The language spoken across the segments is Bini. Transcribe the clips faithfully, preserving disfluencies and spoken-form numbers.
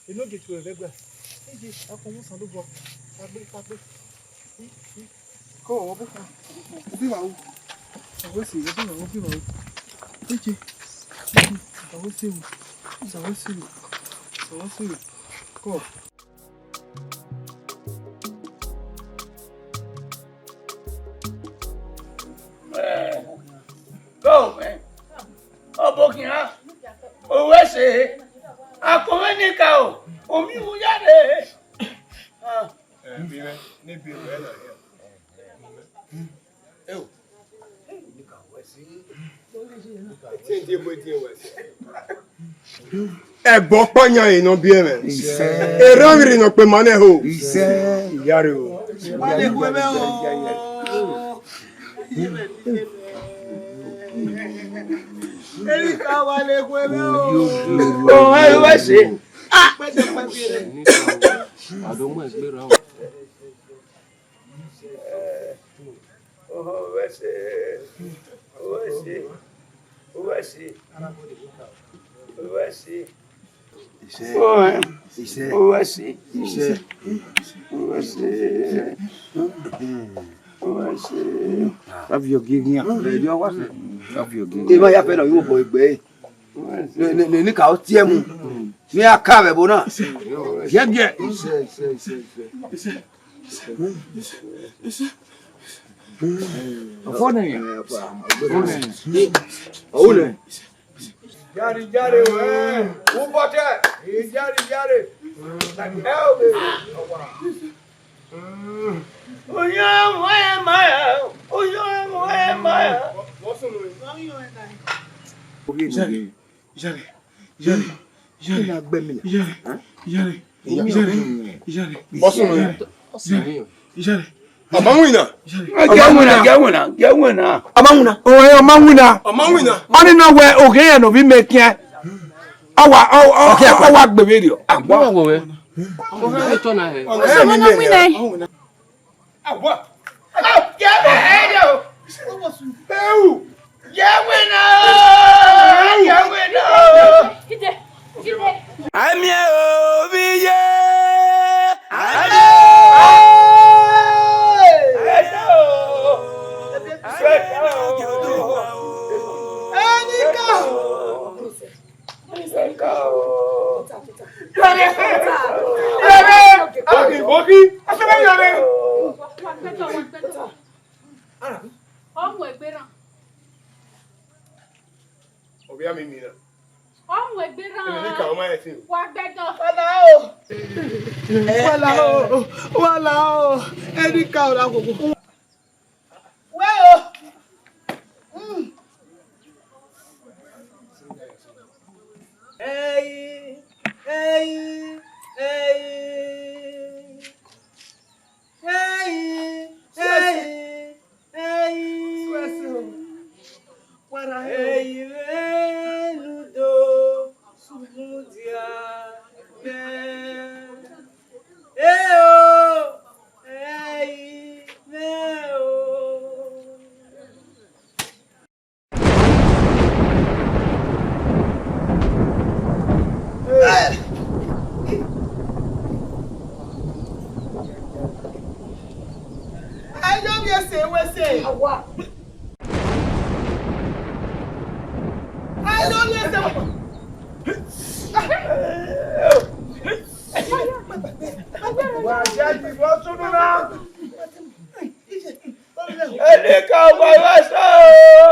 Enogie tuẹ vbe ẹgbẹe. Enogie, akhuọnmwi Osanobua, kpaegbe, kpaegbe. Kọ, ọvbokhan. Obi vbe aro. Ọvbokhan, obi vbe aro, obi vbe aro. Enogie, Osanobua, Osanobua, Osanobua. Kọ. Go, man. Ọbokhian, owẹ ẹse, akọmwẹ ne ka o, omi mu ya rre. Ah. Eh, bi mwẹ, ne bi mwẹ na hia. Eh, o. Etẹn die bu etẹn wẹ ẹse. Ẹgbẹ ọkpa yan ehe ne ọ biẹ mwẹ. Erha vbe rre ne ọ kpe ma nẹ ho. Iyare o. Wa le khuẹ mwẹ o. Erika wa le khuẹ mwẹ o. O, ẹ, wẹ ẹse. Ah! Ado mu ẹgbẹe ra o. Owẹ ẹse, owẹ ẹse, owẹ ẹse, owẹ ẹse. Isẹ. Owẹ ẹse, isẹ, owẹ ẹse, isẹ, owẹ ẹse, owẹ ẹse. Wa viọ gie eghian. Wa viọ gie eghian. Emwa ya fẹ nọ, yọ obọ egbe. Ne, ne, ne, ne ka ọ tie mu. Ne a ka vbe ẹvbo na. Giẹgiẹ. Isẹ, isẹ, isẹ, isẹ. Ọfọ nẹ. Ọfọ nẹ. Ọwọ nẹ. Jare, jare, wẹ. Ubọtẹ. Jare, jare. Ẹ o be. Oyan wẹ ma ya. Oyan wẹ ma ya. What's the name? Iyare, iyare, iyare, iyare, iyare, iyare, iyare, iyare. Ọ ma winna. Iyare. Ọ ma winna, ọ ma winna, ọ ma winna. Ọ ma winna. Ọ ni na wẹ oghe ẹre ne ovbi mẹ khian. Ọ wa, ọ, ọ, ọ wa gbe vberriọ. Agbọn. Ọ ma winna. Awa. Ah, ye vbe ẹre o. Eu. Ye winna. Ye winna. Amiẹn ovbi ye. Amiẹn. Ẹnika. Yare! Yare! Ogi, ogi! Asana yare! Ọ mu egbe rran. Ovbi a mi mina. Ọ mu egbe rran. Ẹnẹ ne ka ọ ma ẹtin. Wa gbẹdọ. Wala o. Wala o. Wala o. Ẹnika ọra gbogbo. Wẹ o. Mm. Ẹi, ẹi, ẹi. Ẹi, ẹi, ẹi. Ẹi mwẹ ludo, mudia mẹ. E o, ẹi mwẹ o. Ayo mi ese wese. Awa. Ayo mi ese. Wa jẹ ti bọ sunu na. Ẹnì kan wà lọ́sọ̀ o.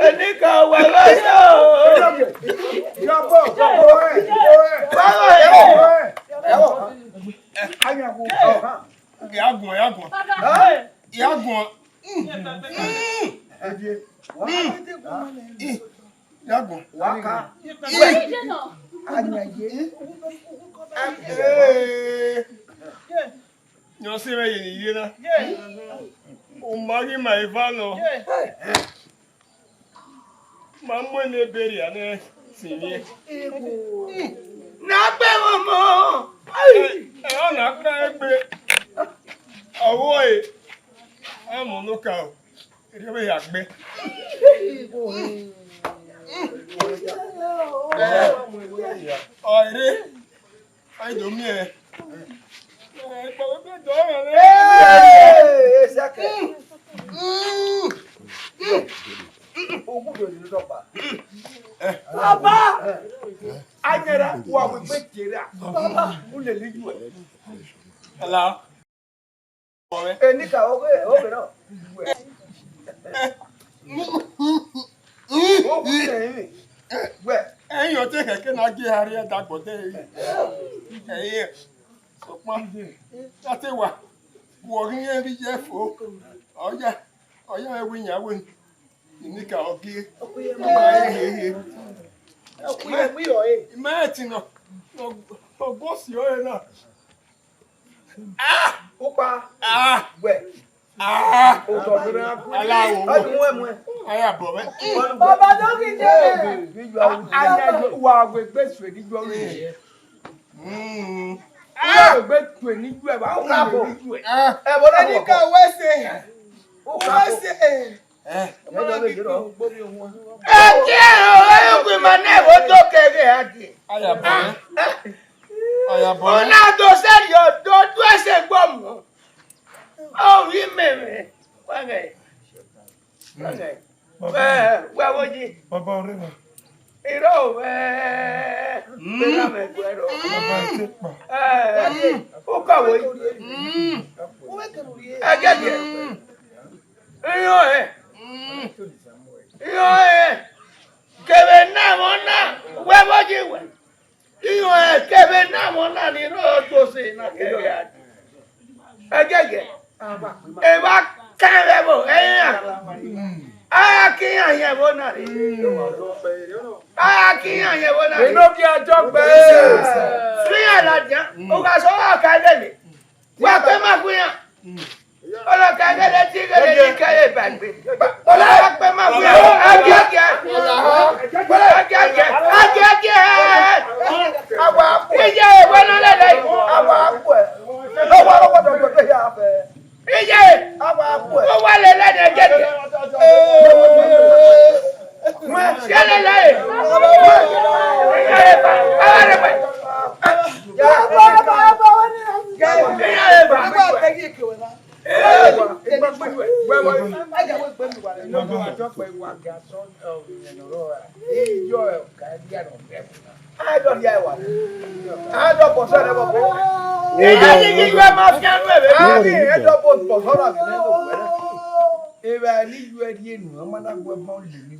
Ẹnì kan wà lọ́sọ̀ o. Báwo yẹ? Ìyá gùn, ìyá gùn. Ìyá gùn. Ìyá gùn. Yọ sẹ mwẹ ye ne I ye na. U ma ghi ma eva nọ. Ma mu ene berriọ nẹ sin mwẹ. Ne a gbe mwẹ ọmọ. Ẹ, ọ na gbe egbe. Ọvbo ẹre. Ẹ mọ ne ọ ka o. Erriọ vbe ya gbe. Ọ rre, a i do miẹn. Ẹ, kpọlọ do rẹ. Hey, Eziakiẹ. Uwu do ni nọkpa. Baba! Anyẹra, wa wegbe tie ra. Baba, u lele iyu ẹ. Ẹla. Enikaro ghe, oghe nọ. Wẹ. Ẹyin ọtẹn kẹkẹ na gie a rrie ẹdagbọn de. Ẹyin, sokpan, a te wa, wẹ ọ ghi rẹn vbe iye fo. Ọ ya, ọ ya mwẹ wẹ iyan wẹ. Enikaro gie. Ọ ma he he he. Ọ ku iye mu irọ ẹre. Imẹ ẹtin nọ, ọ, ọ gbọ si ọre na. Ah! Ukpa. Ah! Wẹ. Ah! Otọ do na ku. Ala wo. Ọ di muẹn muẹn. Aya bọ mẹ. Baba do ghi de. Aya wa wegbe sue ni jọ re. Mm. Wa wegbe sue ni jọ ba. Ukpa ko. Ni jọ. Ah. Ẹ bọ na. Enikaro wẹ sẹ. Ukpa ko. Wẹ sẹ. Eh. Ẹ jẹ ọrẹ ogun ma ne ẹvbo do kẹghe a die. Aya bọ. Aya bọ. Ọna do sẹrriọ do du ẹse gbọmọ. Ọ ghi mẹmẹ. Wẹghẹ. Wẹghẹ. Baba. Wẹ, wẹ wo yi. Baba ọrẹ wa. Iro wẹ. Mm. Baba ete kpa. Eh. Ukọ wo yi. Mm. Ẹgẹdẹ. Mm. Iran ẹn. Mm. Iran ẹn. Kevbe ne amọ na, wẹ vbe ọ yi wẹ. Iran ẹn kevbe ne amọ na ni rre odose na kẹghe a. Ẹgẹgẹ. Evba kan vbe ẹvbo, ẹyan. A ya ke iran hin ẹvbo na rre. A ya ke iran hin ẹvbo na rre. Enogie Ajọgbe. Sẹ iran ladian, u gha sẹ ọghe ọka lele. Wa kpe ma gu iran. Ọlọka gẹdẹ ti gẹdẹ ni kẹre ba egbe. Ọlọka kpe ma gu iran. A gie a gie. A gie a gie. A gie a gie. Iye wẹ nọ lele. Iye. Ọ wa lele ne gẹdẹ. Yẹlẹ lẹ. Evba ne I yu ẹre rhie enu, ọ ma na gu ẹbọ lele.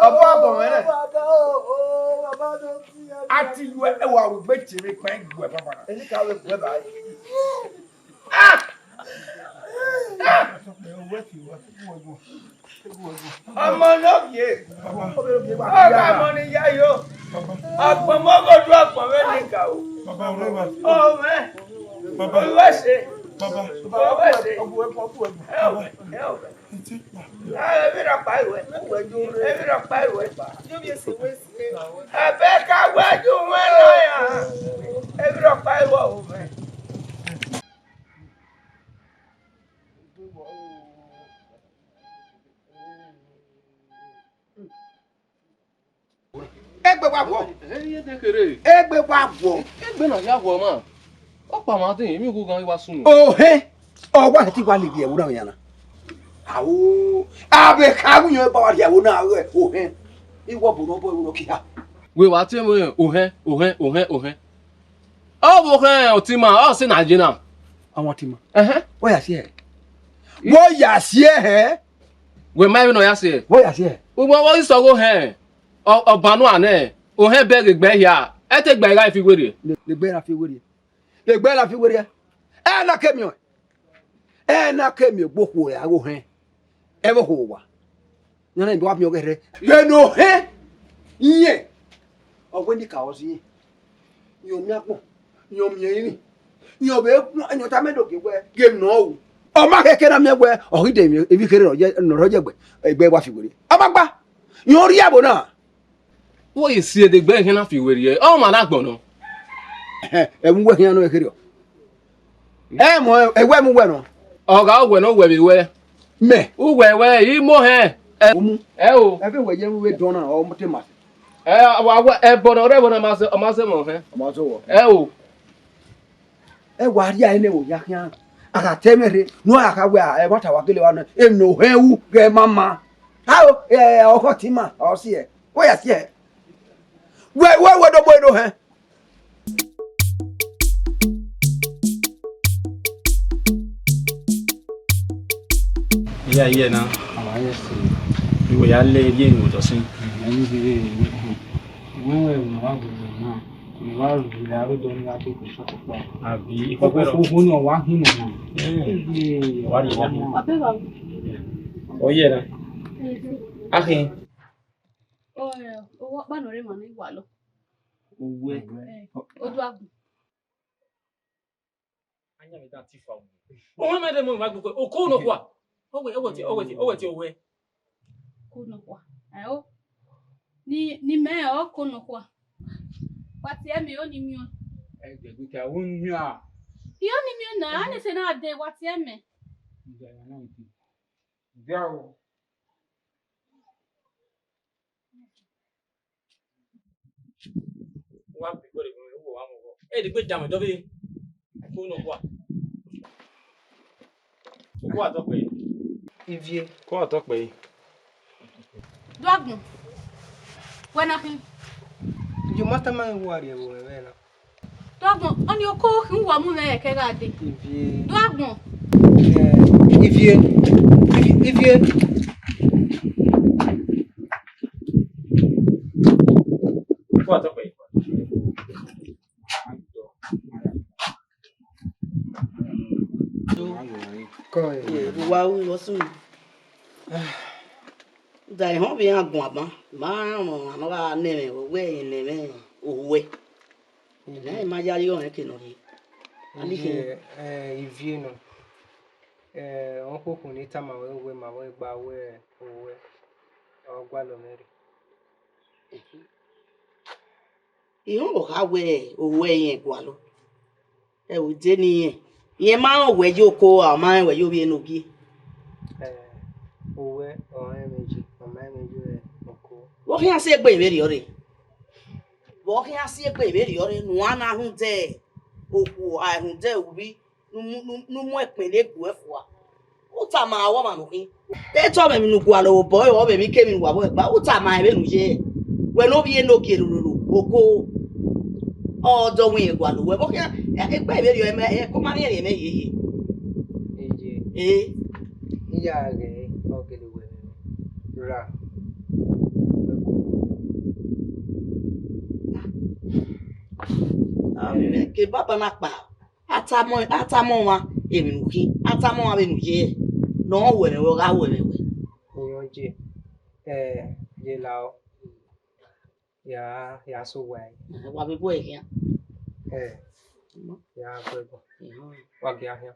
Ọ bu abọ mwẹ nẹ. A ti yu ẹwa ru egbe tie vbe ekpan gu ẹbọ bana. Enikaro vbe gu ẹbọ. Ah! Ah! Ọmọ ne ovie. Ọgha ọmọ ne I ya yo. Ọgbọnmwẹ ọghe odu ọgbọnmwẹ ne I ka o. Baba, ọrẹ wa. Ọmwẹ. Baba. Owẹ se. Baba. Owẹ se. Ẹ o, ẹ o. Iti. Ah, emwi rhọkpa ruẹ. Emwi rhọkpa ruẹ. Ẹbẹ ka wẹ ju mwẹ na ya. Emwi rhọkpa ruẹ o mwẹ. Egbe wa vbọ. Egbe wa vbọ. Egbe na ya vbọ ma. Ọkpa ma dẹ, emwi ughughan wa sunu. Ohẹn, ọ wa hẹti wa lele ẹvbo na yan na. Ao, a vbe kha gu yan ba wa rhie ẹvbo na rẹ ohẹn. Iwọ bo nọ bọ ẹvbo nọ kiha. Wẹ wa tie mwẹ ohẹn, ohẹn, ohẹn, ohẹn. Ọ vbe ohẹn ọtima, ọ sẹ na ye na. Ọmwa ọtima. Ẹhẹn. Wẹ ya si ẹhẹ. Wẹ ya si ẹhẹ. Wẹ ma vbene ọ ya si ẹhẹ. Wẹ ya si ẹhẹ. Ugbẹn vbe ọ ghi sẹ ọghe ohẹn, ọ, ọ bannua nẹ, ohẹn bẹghe egbe hia, ẹ te gbe igha fi werriẹ. Egbe na fi werriẹ. Egbe na fi werriẹ. Ẹ na ke miẹn ọẹn. Ẹ na ke miẹn egbe okhuo ra ghe ohẹn. Ẹ vbe okhuo owa. Iran na do wa miẹn ọghẹrhẹ. Vbene ohẹn, irẹn, ọ wẹ ne I ka ọ zẹ irẹn. Irẹn ọ miẹn agbọn, irẹn ọ miẹn irinmwi, irẹn ọ vbe, irẹn ọ tama ẹdẹ ogie wẹ, ghe emwi ne ọ ru. Ọ ma khẹke na miẹn wẹ, ọ ghi de emwi, emwi kherhe ne ọ ye, ne ọ rhọ ye egbe, egbe wa fi werriẹ. Ọ ma gba, irẹn ọ rhie ẹvbo na. Wẹ ọ ye si ẹdẹ egbe ẹghẹ na fi werriẹ, ọ ma na gbọnnọ. Ẹhẹn, ẹmwẹ uwẹ khian nọ kherriọ. Ẹ mọ, ẹwẹ mu wẹ nọ. Ọ gha wẹ ne ọ wẹ vbe wẹ. Mẹ. Uwẹ wẹ, I mu ohẹn. Ẹ, Omu. Ẹ o. Ẹ vbe wẹ ye vbe dọn na, ọ mu te ma. Ẹ, wa, wa, ẹbọ ne ọ rre ẹbọ na ma sẹ, ọ ma sẹ mwẹ ohẹn. Ọ ma sẹ wọ. Ẹ o. Ẹ wa rhie ẹre ne ẹvbo hia khian. A gha ta ẹmwẹ rre, ne uwa gha wẹ, a, ẹmwata wa gele wa nọ, emwi ne ohẹn ru ghẹ ma ma. A o, ẹ, ẹ, ọkhọ ti ma, ọ si ẹ. Wẹ ya si ẹ. Wẹ, wẹ, wẹ do gbe do hẹn. Iya, iya na. Àwọn ayé sí. Ìwé ya lé ilé ìwòsàn sí. Ẹni bí wọ́n wẹ̀ wọ́n wá gbogbo náà. Ìwà òbí la ló dọ́ ní wá tó kò sọ́kò pa. Àbí ìkókó lọ. Ọkọ̀ fún ní ọ̀wá hìn nìyẹn. Wà á lè wá mọ́. Ọyẹ na. Akhin. Owó ọkpa nọ rẹ emwa ne I wa lọ. Owẹ. Ẹ, Oduagbọn. Anya vbe da tifa omu. Ohan mẹ de mu ma gboko. Oko nọkhua. Owe, owe ti, owe ti, owe ti owẹ. Oko nọkhua. Ẹ o. Ni, ni mẹ ọre oko nọkhua. Wa tie mẹ ọni miẹn. Ẹ jẹ gbe ka wo miẹn a. I ọni miẹn na, a nẹ sẹ na dẹ wa tie mẹ. Ǹjẹ́ ìyá náà ń fi? Ǹjẹ́ o? Wa bi gbọdọ mu wa mu. Ẹ de gbe dama dọbe. Ko no wa. Ko wa tọ kpẹ. Ivie. Ko wa tọ kpẹ. Duagbọn. Wẹ na khin. Yo mata ma wa ri ẹvbo ẹmwẹ na. Duagbọn, ọni oko khin wa mu mwẹ ẹkẹ gha dee. Ivie. Duagbọn. Eh, Ivie. Ivie. Ivie. Ko wa tọ kpẹ. Kọ ẹ. Wa ru ọsẹ. Da ehọn vbe iran guan ban, ma rẹn ọmwa ne ọ gha nẹ mwẹ wẹ, wẹ ne mwẹ ohuẹ. Ẹmwẹ ma yayi ọnrẹn ke nọ rre. A ni khin. Ivie, eh, Ivie nọ. Eh, ọkhuokhun ne I tama ruẹ wẹ ma vbe gba wẹ ohuẹ, ọ gualọ mwẹ rre. Ehọn vbe ọ kha wẹ ohuẹ irẹn gualọ. Ẹ o, de ne irẹn, irẹn ma rẹn wẹ ye oko, a ma rẹn wẹ ye ovbi enogie. Eh, ohuẹ, ọ rẹn mwẹ ye, ọ ma rẹn mwẹ ye oko. Vbe ọ khian si egbe vberriọ rre? Vbe ọ khian si egbe vberriọ rre ne uan na rhunmwuda okhuo, a rhunmwuda ovbi ne u mu, ne u, ne u mu ẹkpẹn ne egbuẹ fua? U tama ọmwa ne u khin. Te ọ mwẹ emwi ne u gualọ vbe obọ ẹre, ọ mwẹ emwi kemwi ne uwa vbe ẹgba, u tama rẹn vbene u ye. Wẹ ne ovbi enogie rororo, oko. Ọ dọ wẹ irẹn gualọ wẹ, vbe ọ khian, egbe vberriọ, ẹmẹ, ẹ, ko ma rhiẹnrhiẹn mwẹ yeye. Eje. Ee. I ya ghẹ, ọ gele wẹ mwẹ ra. Amẹ ke baba na kpa. A tama, a tama ọmwa emwi ne u khin, a tama ọmwa vbene u ye, ne ọ wẹ mwẹ wẹ, ọ gha wẹ mwẹ wẹ. Irẹn je, ẹ, ye la ọ, ya, ya sẹ owa ẹre. Wa vbe bu ẹre khian. Ẹ, ya gu ẹbọ. Wa gie a khian.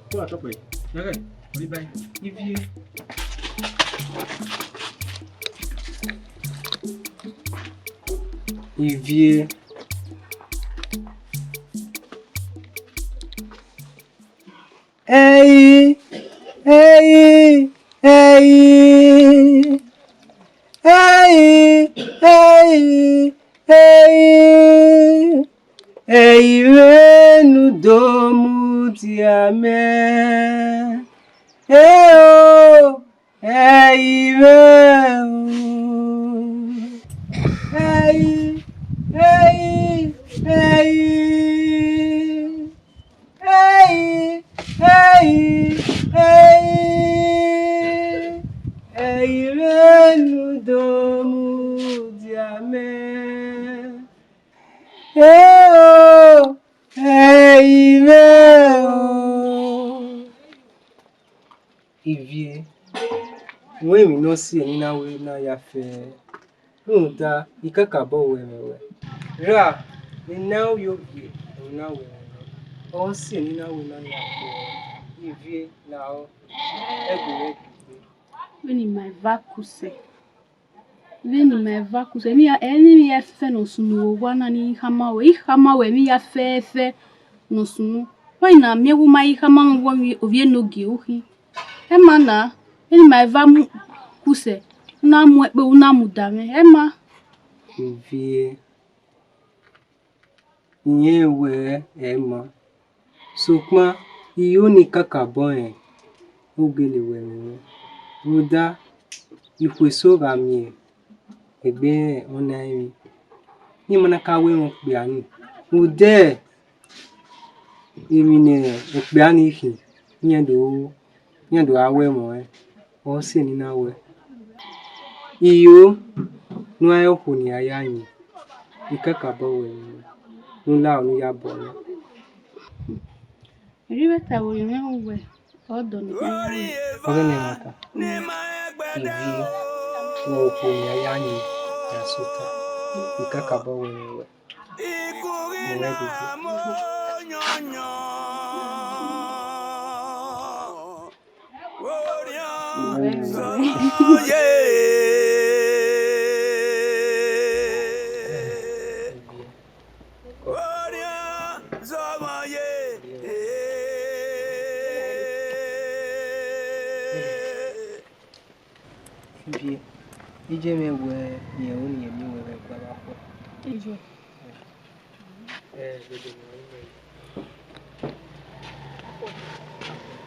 Kó àtọ́pẹ́, yàrá ẹ̀, orí báyìí. Ivie. Ivie. Ẹi, ẹi, ẹi. Ẹi, ẹi, ẹi. Ẹi vbene u do mudia mẹ. Eo, ẹi vbe o. Ẹi, ẹi, ẹi. Ẹi, ẹi, ẹi, ẹi vbene u do mudia mẹ. Eo, ẹi vbe o. Ivie, wẹ emwi ne ọ si ẹre ne I na wẹ ne a ya fẹ, rhunmwuda I kakabọ wẹ mwẹ wẹ. Ra, ne I na ovbi ovie, ne I na wẹ mwẹ. Ọ sẹ ne I na wẹ ne a ya kpọọ, ivie lahọ, ẹgbẹrẹ ẹgbẹgbe. Vbene ima eva ku sẹ, vbene ima eva ku sẹ, emwi hia, emwi hia fẹfẹ ne ọ sunu vbe owa na ni I khama ruẹ, I khama ruẹ emwi hia fẹfẹ ne ọ sunu. Wẹ I na miẹn wẹ u ma I khama mwẹ ovbi enogie u khin. Ẹmwẹ na, vbene ima eva mu ku sẹ, u na mu ẹkpo, u na muda mwẹ, ẹmwẹ. Ivie, irẹn wẹ ẹmwẹ, sokpan I ho ne I kakabọ rẹn, u gele wẹ mwẹ, rhunmwuda ikhuo eso gha miẹn egbe ọna emwi, ne ima na ka wẹ mwẹ okpia ni, rhunmwuda emwi ne okpia ni khin, iran do, iran do gha wẹ mwẹ ọnrẹn. Ọ sẹ ne I na wẹ, I ho ne u gha rẹn okhuo ne I ya yin, I kakabọ wẹ mwẹ, ne u lahọ ne u ya bọ mwẹ. Erriọ vbe ta vbe orhiọn mwẹ wẹ, ọ dọ ne I ya yin. Ọghe ne I ma ta, ivie, wẹ okhuo ne I ya yin, ya sẹ ota, I kakabọ wẹ mwẹ wẹ. Mwẹ wẹ dede. Ivie, I je mwẹ wẹ irẹn ru ne irẹn miẹn wẹ vbe ẹgbẹe vbe akhuẹ. Iye. Ẹ, dede ne ọ ru wẹ.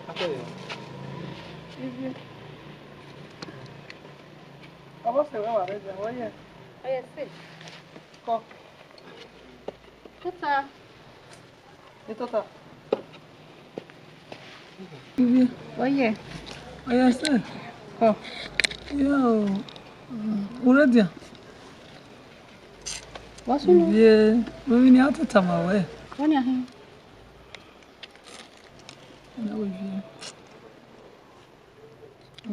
Akhuẹ. Ivie. Ọvbọsẹ wẹ wa rre dia, ọ yẹ? Ọ yẹ sẹ. Kọ. Tota. Etota. Ivie. Ọ yẹ. Ọ yẹ sẹ. Kọ. Yo. U rre dia? Wa sunu. Ivie, vbe emwi ne a tota ma wẹ? Wa nia hin. Ọ na wẹ Ivie.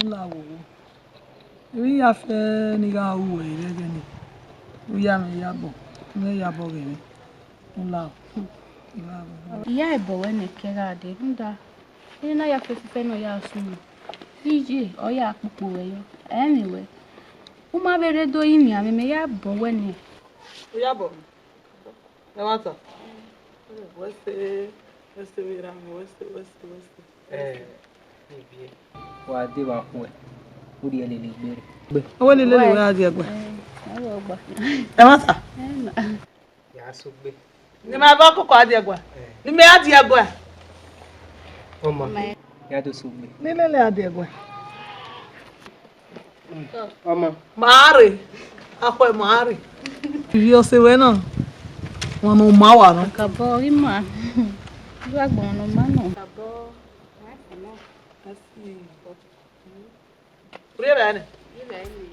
U la wo. Emwi hia fẹ ne I gha ru ruẹ vbe ẹghẹ nii. U ya mwẹ yabọ, u mwẹ yabọ ghe mwẹ. U la o. I ya ẹbọ wẹ nẹ ke gha dee, rhunmwuda, ene na ya fẹfẹfẹ ne ọ ya sunu. Iye, ọ ya kpokpo ruẹ yọ. Ẹ i mwẹ wẹ. U ma vbe rre do rinmwian mwẹ, mẹ ya ẹbọ wẹ nẹ. U ya ẹbọ? Ẹmwata. Wẹ sẹ, wẹ sẹ vbe erha mwẹ, wẹ sẹ, wẹ sẹ, wẹ sẹ. Ẹ, Ivie, wa dee vbe akhuẹ, u rhie lele egbe rre. Ọ wẹ lele wẹ a dia ẹguae. Ẹ, ọ gba. Ẹmwata. Ẹ na. Ya sẹ egbe. Ne ima vbe koko a dia ẹguae. Ẹ. Ne imẹ a dia ẹguae. Ọma. Ya do sẹ egbe. Ne lele a dia ẹguae. Ọma. Ma rre, akhuẹ ma rre. Ivie ọse wẹ na, wọn ne ọ ma wa nọ. Akabọ ima, iru agbọn ne ọ ma nọ. Akabọ, ma si nọ. Ma si. Rhie vbe nẹ? Rhie vbe nẹ.